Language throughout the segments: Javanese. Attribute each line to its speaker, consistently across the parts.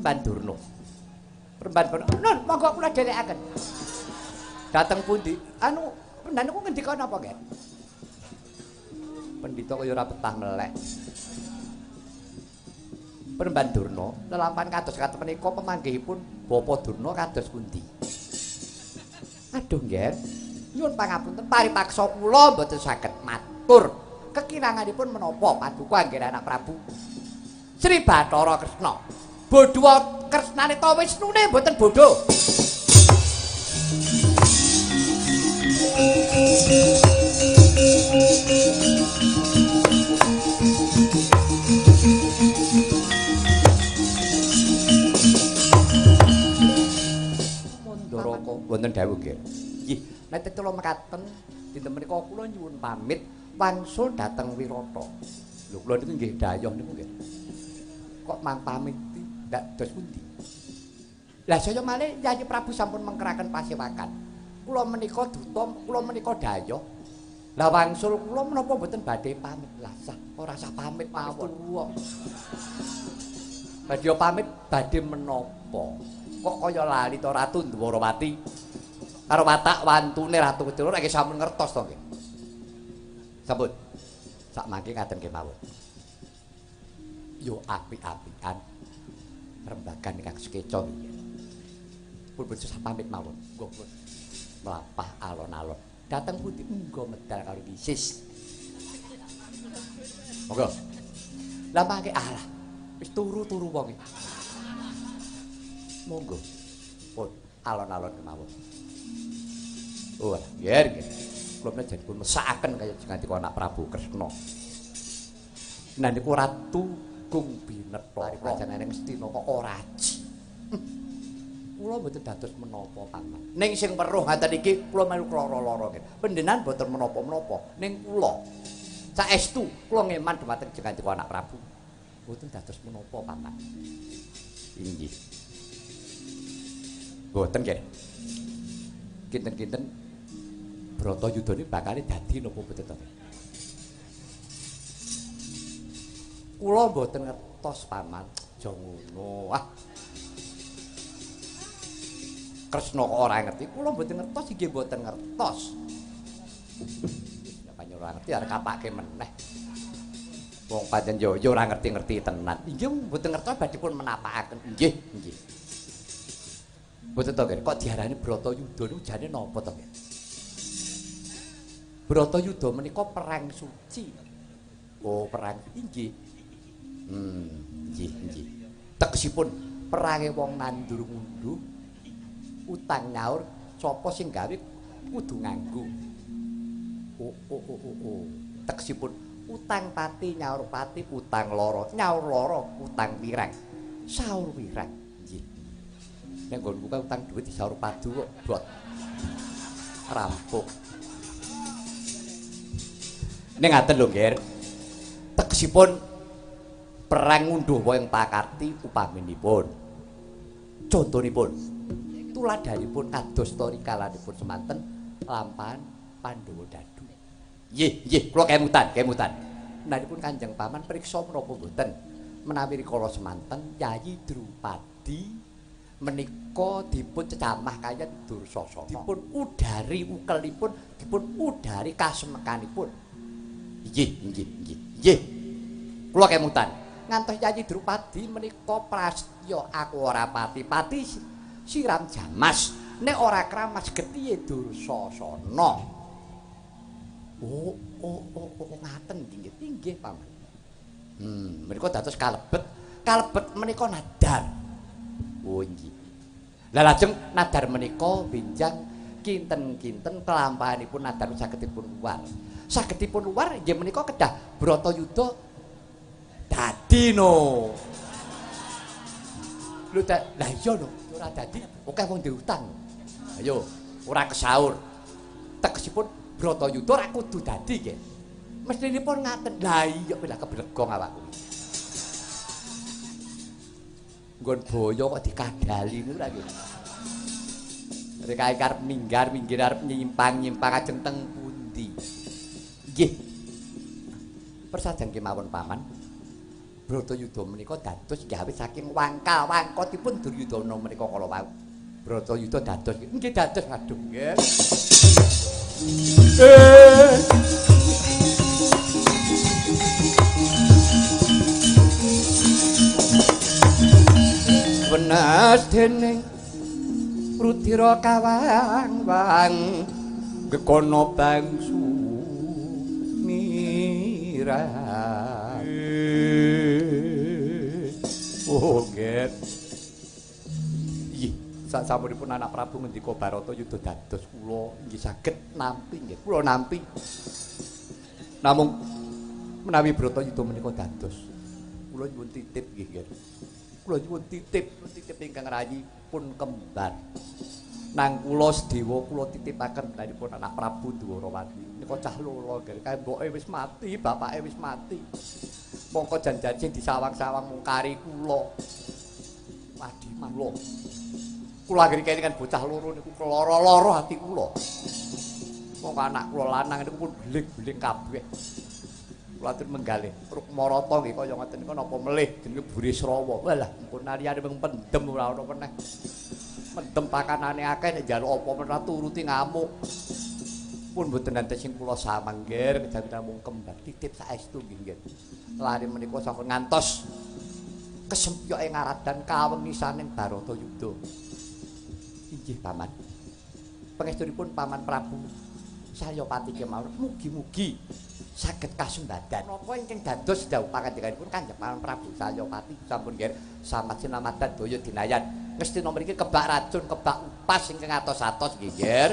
Speaker 1: Panembahan Durna. Panembahan Durna. Nun, monggo kula dherekaken. Dateng pundi? Anu, Panembahan niku ngendika napa, nggih? Pendhita kaya ora betah melek. Panembahan Durna lelampahan kados kados menika pemanggihipun Bapa Durna kados pundi? Aduh, nggih. Nyuwun pangapunten paripaksa kula mboten saged matur. Kekiranganipun menapa paduka anggere anak Prabu Sri Bathara Kresna. Bodho Kresnane ta Wisnune mboten bodho. Mandaraka wonten dawuh nggih. Nggih, nek tetula mekaten dinten menika kula nyuwun pamit wangsul dhateng Wirata. Lho kula niku nggih dayoh niku nggih. Kok mang pamit ndak dos pundi? Lah saya malih Yayi Prabu sampun mengkeraken pasewakan. Kula menika duta, kula menika dayoh. Lah wangsul kula menapa mboten badhe pamit? Lah sah, ora sah pamit mawon. Badhe pamit badhe menapa? Kok kaya lali to Ratu Ndwarawati? Karo watak wantune Ratu Kecilur nggih sampun ngertos to nggih. Sampun. Sak mangke ngaten kemawon. Yo apik-apikan rembagan ingkang sekeca nggih. Pun boten sah pamit mawon. Monggo pun mlampah alon-alon. Dateng pundi monggo medal karo Isis. Monggo. Lah mangke alah wis turu-turu wong iki. Monggo. Pun alon-alon kemawon. Oh, nggih nggih. Kula menawi pun mesakaken kaya ngantika anak Prabu Kresna. Nah niku Ratu Gung Binetha pajanane Ngastina kok ora aji. Kula mboten dados menapa paman. Ning sing weruh ngaten iki kula melu lara-lara nggih. Panjenengan mboten menapa-menapa. Ning kula saestu kula ngeman dhumateng ngantika anak Prabu. Mboten dados menapa paman. Inggih. Mboten nggih. Kinten-kinten Bratayuda niki bakale dadi napa mboten to? Kula mboten ngertos paman. Aja ngono. Ah. Kresna kok ora ngerti, kula mboten ngertos inggih mboten ngertos. Ya panjenengan ora ngerti arep kapake meneh. Wong pancen yo ora ngerti-ngerti tenan. Inggih mboten ngertos badhe pun menapakaken. Nggih, nggih. Mboten to, kok diarani Bratayuda niku jane napa to, nggih? Bratayuda menika perang suci. Oh, perang inggih. Nggih, nggih. Tegesipun perange wong nandur ngunduh, utang nyaur, sapa sing gawe kudu nganggo. Oh, oh, oh, oh, oh. Tegesipun utang pati nyaur pati, utang loro nyaur loro, utang wirang saur wirang. Nggih. Nek nggonku kae utang dhuwit disaur padu kok bot. Rampung. Ning ngaten lho, Nggih. Tegesipun perang ngunduh wong pakarti upaminipun. Contonipun tuladhanipun kados torikalanipun semanten lampahan Pandhawa Dadu. Nggih, nggih, kula kemutan, kemutan. Menaripun Kanjeng Paman priksa menapa mboten menawi rikala semanten Yayi Drupadi menika dipun cecamah kaliyan Dursasana. Dipun udari ukelipun, dipun udari kasemekanipun. Nggih, nggih, nggih. Nggih. Kula kemutan. Ngantos Yayi Drupadi menika prastya aku ora pati-pati siram jamas nek ora kramas getihe Dursasana. Oh, oh, oh, oh, ngaten nggih, nggih paman. Menika dados kalebet, kalebet menika nadar. Oh nggih. Lah lajeng nadar menika benjang kinten-kinten kelampahanipun nadar sagedipun luar. Sagedipun luar nggih menika kedah Bratayuda dadi no. Lho lah iya no, ora dadi akeh wong diutang. Ayo, ora kesaur. Tegesipun Bratayuda ora kudu dadi nggih. Mestinipun ngaten. Lah iya lah keblegong awakku. Nggon boyo kok dikadali niku lha nggih. Rek arep minggar minggir arep nyimpang-nyimpang ajeng teng pundi. Nggih. Persajan kemawon paman. Bratayuda menika dados gawe saking wangkal-wangkotipun Duryudana menika kala wau. Bratayuda dados nggih dados aduh nggih. Wenas dening Rudira kawang-wang gekono bangsu mira. Oh nggih. Inggih, sasampunipun anak Prabu ngendika Baratayuda dados kula inggih saged nampi nggih. Kula nampi. Namung menawi Bratayuda menika dados kula nyuwun titip nggih nggih. Kula nyuwun titip, titip ingkang rayi pun kembar. Nang kula sedewa kula titipaken menawi anak Prabu Dwarawati. Nika cah lolo nggih, kae mboke wis mati, bapake wis mati. Mongko jan-jan sing disawang-sawang mung kari kula. Wadi kula. Kula anggere kelingan bocah loro niku keloro-loro ati kula. Mongko anak kula lanang niku pun beling-beling kabeh. Kula atur menggalih Rukmarata nggih kaya ngoten niku napa melih jenenge Burisrawa. Walah, ampun nariyane mung pendem ora ana meneh. Mendem pakanane akeh nek njaluk apa meneh turuti ngamuk. Pun mboten enten sing kula samangger kejawi namung kembar titip saestu nggih nggih. Lare menika sampun ngantos kesempyoke ngaradan kawengisaning Baratayuda. Inggih paman. Pangestunipun Paman Prabu Salyapati kemawon mugi-mugi saged kasembadan. Napa ingkang dados dawuh pangandikanipun Kanjeng Paman Prabu Salyapati sampun nggih samat sinamadan daya dinayan. Ngestina mriki kebak racun, kebak upas ingkang atos-atos nggih nggih.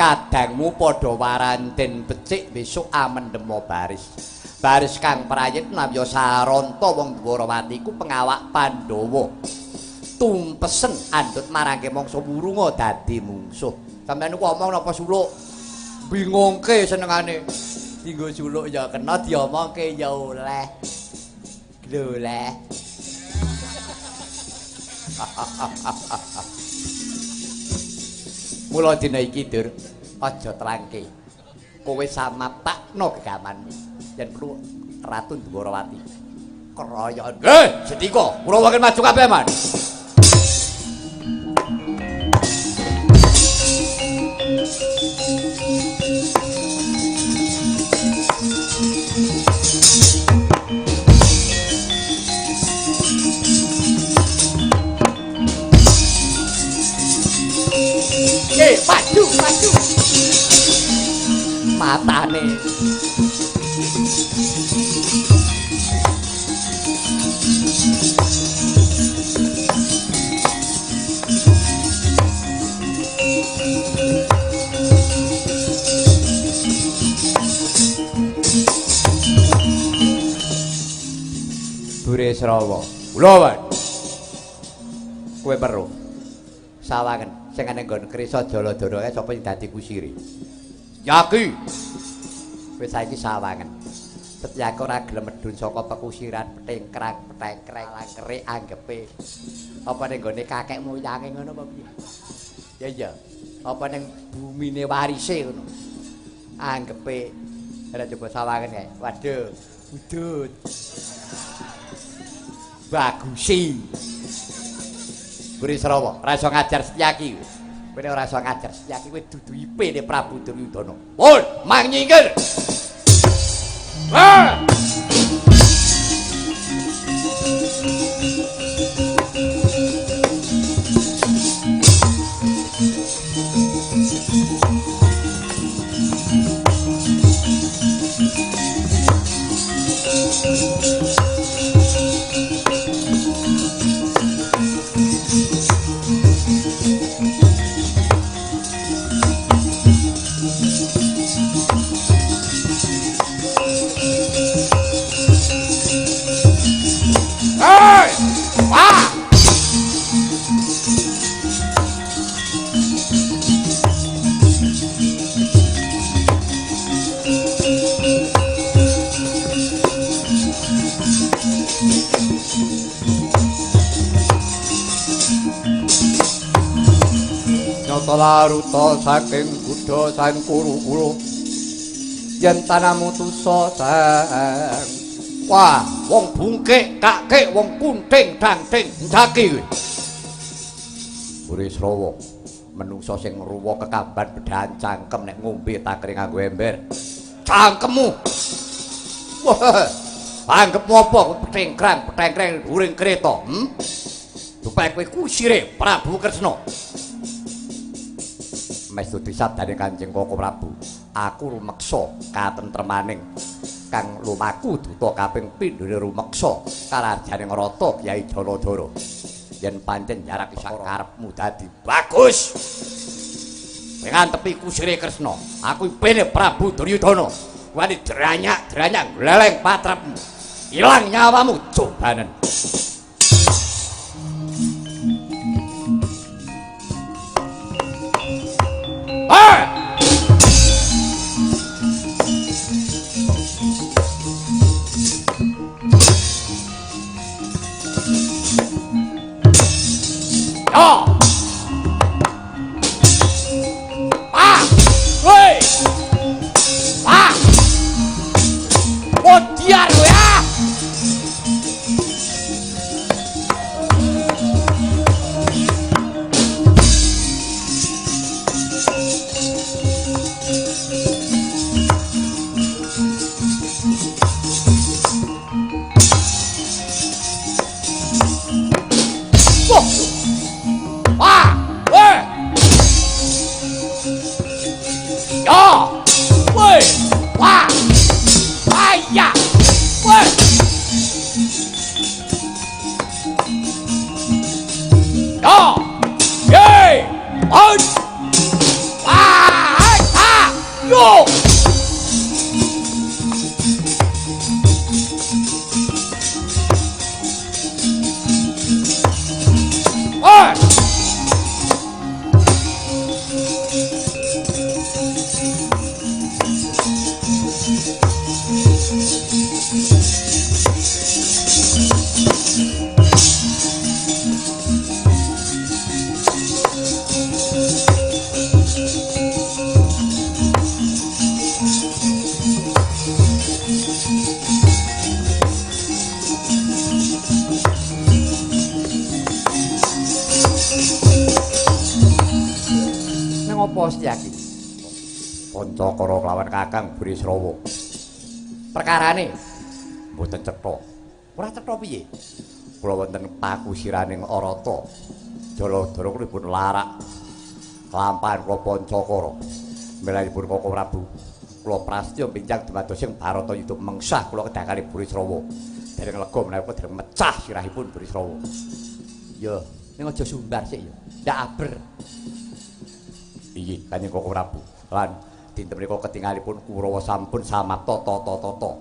Speaker 1: Kadangmu padha waranten becik besok amendemo baris. Baris kang prayit nabya saranta wong Dwarawati ku pengawak Pandhawa. Tumpesen andhut marangke mangsa wurunga dadi mungsuh. Sampeyan niku omong napa suluk? Bingungke senengane. Dinggo suluk ya kena diomongke ya oleh. Gloleh. Mula dina iki Dur, aja terangke. Kowe samapakno gegamanmu. Yen perlu Ratu Dwarawati. Krayon. Sedika, kula waken maju kabeh, Man. Maju, maju. Matane. Burisrawa. Kula, Wan. Kowe weruh. Sawangen sing ana nggon Krisa Jaladara kae sapa sing dadi kusire? Yaki. Wis saiki sawangen. Setyaka ora gelem medhun saka pekusiran petengkrang, petengkreng, langkere anggepe. Apa ning nggone kakek moyange ngono apa piye? Ya iya. Apa ning bumine warise ngono. Anggepe ora coba sawangen kae. Waduh, udut. Bagusi. Burisrawa, ora iso ngajar Setyaki. Kowe ora iso ngajar Setyaki kowe dudu IP-ne Prabu Duryudana. Pun, mang nyingkir. Ah! Rata laruta saking kudha sang kuru-kuru yen tanamu tusa sang. Wah, wong bungkik kakek wong kunting dangting njaki kowe. Burisrawa menungsa sing ngruwa kekamban bedhahan cangkem nek ngombe takre nganggo ember. Cangkemmu. Wah, anggepmu apa kowe petengkrang, petengkreng dhuwuring kereta, Supaya kowe kusire Prabu Kresna. Mestu disadane Kanjeng Koko Prabu, aku rumeksa katentremaning kang lumaku duta kaping pindhone rumeksa karajane ngrata Kyai Jaladara. Yen pancen jarak sak karepmu dadi bagus. Kowe ngantepi kusire Kresna, aku ipene Prabu Duryudana. Wani dranyak-dranyak gleleng patrapmu. Ilang nyawamu cobanen. Hey! Ya! Ah! Woi! Ah! Modiar kowe ah! Ah! Woi! Ya! Woi! Wah! Ayah! Woi! Ya! Ye! On! Ah! Ah! Yo! Oi! Apa Setyaki? Pancakara kelawan Kakang Burisrawa. Perkarane mboten cetha. Ora cetha piye? Kula wonten pakusiraning Arata. Jaladara kula dipun larak kelampahan kula Pancakara. Melanipun Koko Prabu, kula prastya pinjang dumados sing Bharatayuda mengsah kula kedakane Burisrawa. Dereng lega menawi kula dereng mecah sirahipun Burisrawa. Ya, ning aja sumbar sik ya. Ndak aber. Inggih, Kanjeng Koko Prabu. Lan dinten menika ketingalipun Kurawa sampun samapta tata-tata.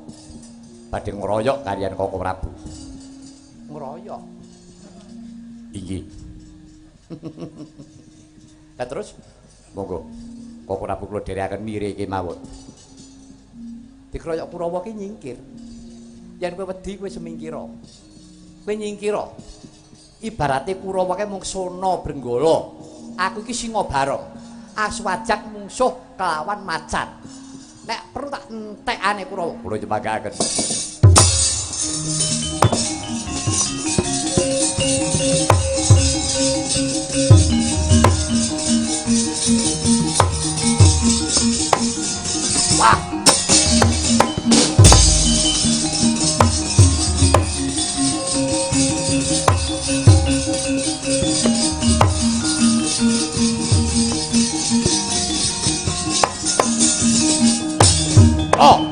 Speaker 1: Badhe ngroyok kaliyan Koko Prabu. Ngroyok. Inggih. Lah terus monggo Koko Prabu kula dherekaken mire kemawon. Dikroyok Kurawa ki nyingkir. Yen kowe wedi kowe semingkira. Kowe nyingkira. Ibarate Kurawa ki mung sona brenggala. Aku iki singa barong. Aswajak mungsuh kelawan macan. Nek perlu tak entekane Kurawa. Kula nyembagaken. Wah. Oh.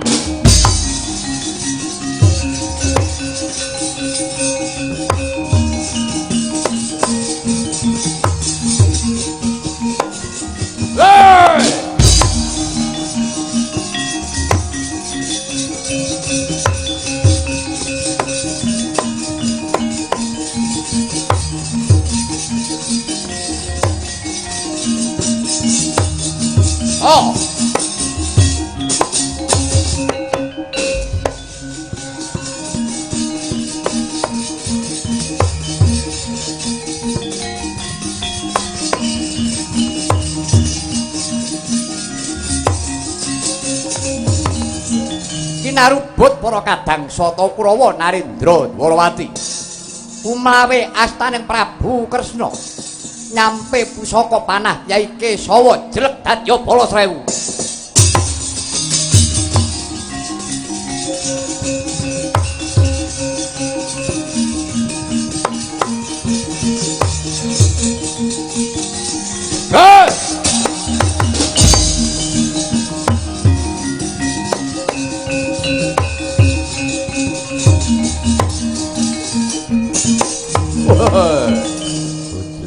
Speaker 1: Kinarubut para kadang Sata Kurawa Narendra Dwarawati. Kumlawe astaning Prabu Kresna. Nyampe pusaka panah Yai Kesawa jelek dadya bala 1000. Hey!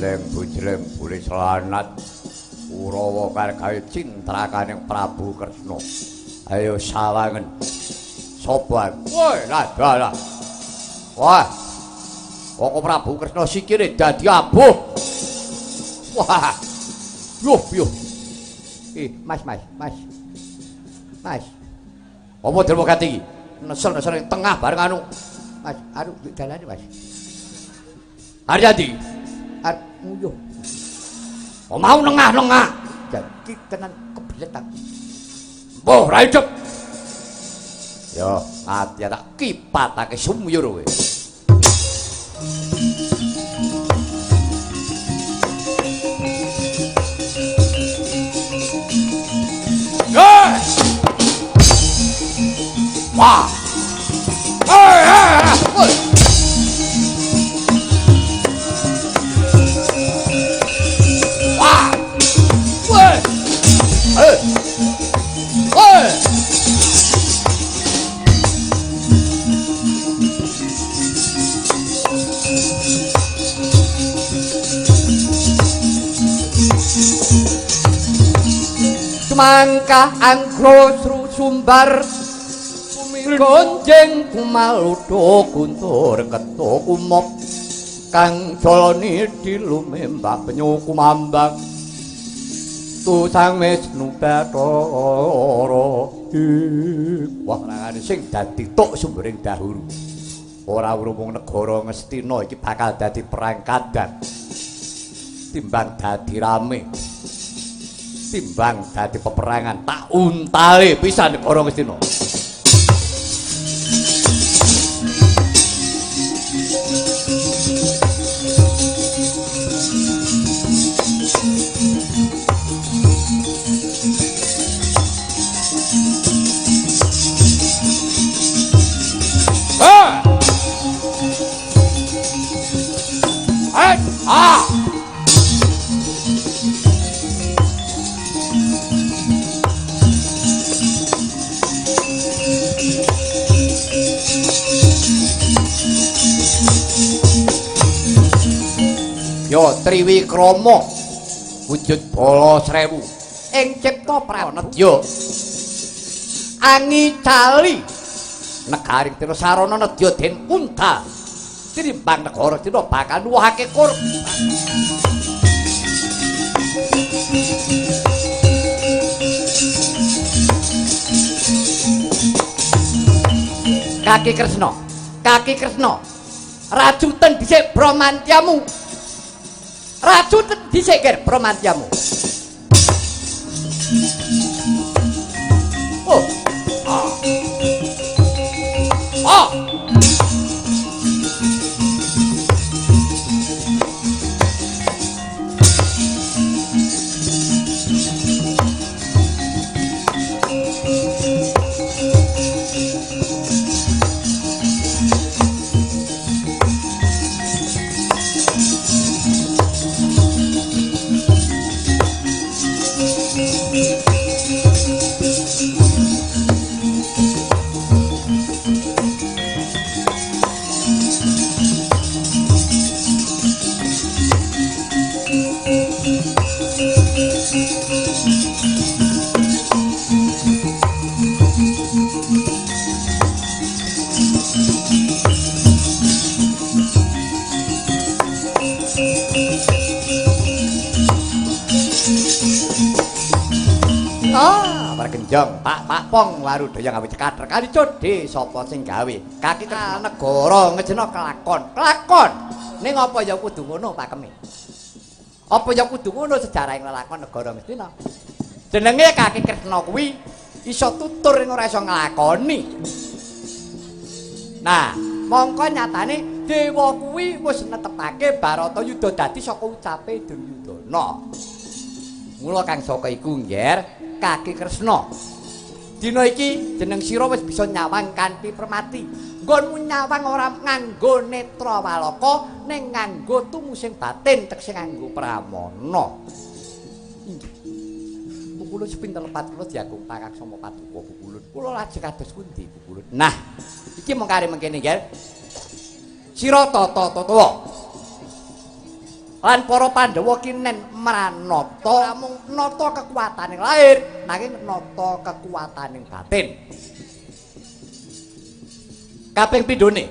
Speaker 1: Bujleng-bujleng boleh selanat Kurawa kargawe cintrakaning Prabu Kresna. Ayo sawangen. Sapa? Woi, lah. Wah. Kok Prabu Kresna sikile dadi abuh. Wah. Yuh, yuh. Mas. Mas. Apa dermo gati iki? Nesel-nesel ing tengah bareng anu. Mas, anu dalane, Mas. Aryadi. Arep nguyuh. Oh, mau nengah-nengah. Jadi tenan kebelet aku. Mbuh, ra hidup. Yo, ati tak kipatake sumyur kowe. Wah. Wah. Woi. Woi. Mangka angkro sru sumbar gonjeng kumaludho guntur ketuk kumop kang jalani dilumembah penyu kumambang tusang Wisnu Bathara. Wah, rangane sing dadi tuk sumbering dahuru ora wrumung negara Ngastina iki bakal dadi perang kadang timbang dadi rame, timbang dadi peperangan tak untale pisan negara Ngastina. Yo Triwikrama wujud bala 1000 ing cipta pranedya angicali negaring Tina sarana nedya den unta tinimbang negara Tina bakal nuwuhake korban. Kaki Kresna, Kaki Kresna, rajuten dhisik bromantyamu. Rajuten dhisik ger bromantyamu. Oh. Ah. Ah. Jong, Pak Pak Pong warudaya gawe cekater kali codhe sapa sing gawe? Kaki Kresna negara ngejena kelakon. Kelakon. Ning apa ya kudu ngono pakeme? Apa ya kudu ngono sejarah ing lelakon negara Ngastina? Jenenge Kaki Kresna kuwi Iso tutur ing ora iso nglakoni. Nah, mongko nyatane dewa kuwi wis netepake Baratayuda dadi saka ucape Duryudana. Mula kang saka iku, Ngger, Kaki Kresna. Dina iki jeneng sira wis bisa nyawang kanthi permati. Nggonmu nyawang ora nganggo netra walaka, ning nganggo tumusing batin, tegese nganggo pramana. Inggih. Pukulun sepinten lepat kula diagung pangaksama paduka pukulun. Kula lajeng kados pundi pukulun? Nah, iki mung kare mengkene, Ngger. Sira tata tatawa lan para Pandhawa kinen mranata mung nata kekuataning lahir nanging nata kekuataning batin. Kaping pindhone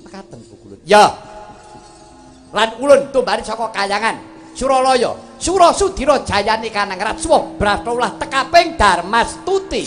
Speaker 1: mekaten pukulun. Ya. Lan ulun tumbari saka kayangan Suralaya, Sura Sudira Jayani Kanang Ratswa Brastaulah tekaping Darmastuti.